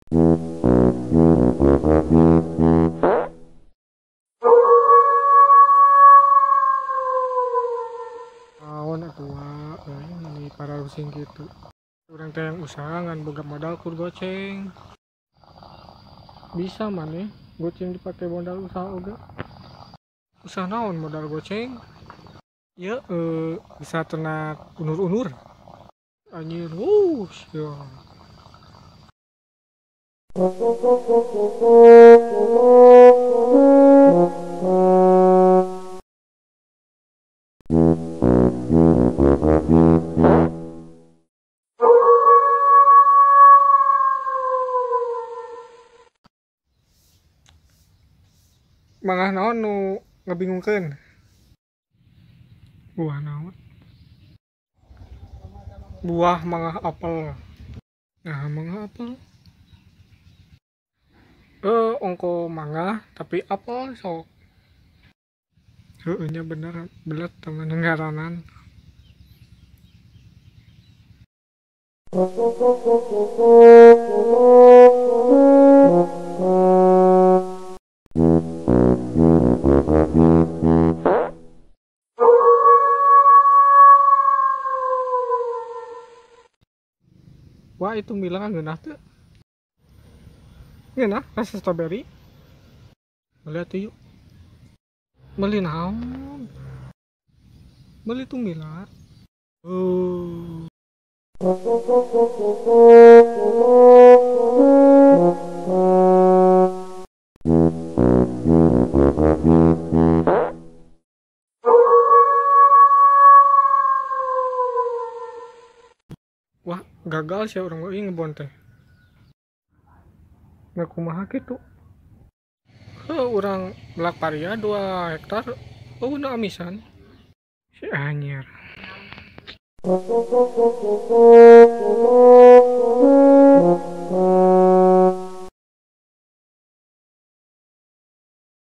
Naon atuh euy meni pararusing kitu. Urang teh yang usaha ngan boga modal kur goceng. Bisa maneh goceng dipake modal usaha oge. Usaha naon modal goceng? Ieu bisa ternak unur-unur. Anjir, ya. Mangah naon nu ngabingungkeun? Buah naon? Buah mangah apel. Nah, mangah apel. Ongko mangah tapi apel sok. Heueuh nya bener belet teman ngaranan. Wah, itu bilang ngeunah teu. Ngeunah rasa strawberry. Beli atuh yuk. Beli naon? Beli tumila. Oh. Wah, gagal sih orang euy ngebon teh. Nah, kumaha kitu? Heuh, urang melak paria 2 hektar, eueuh nu amisan. Si anjir.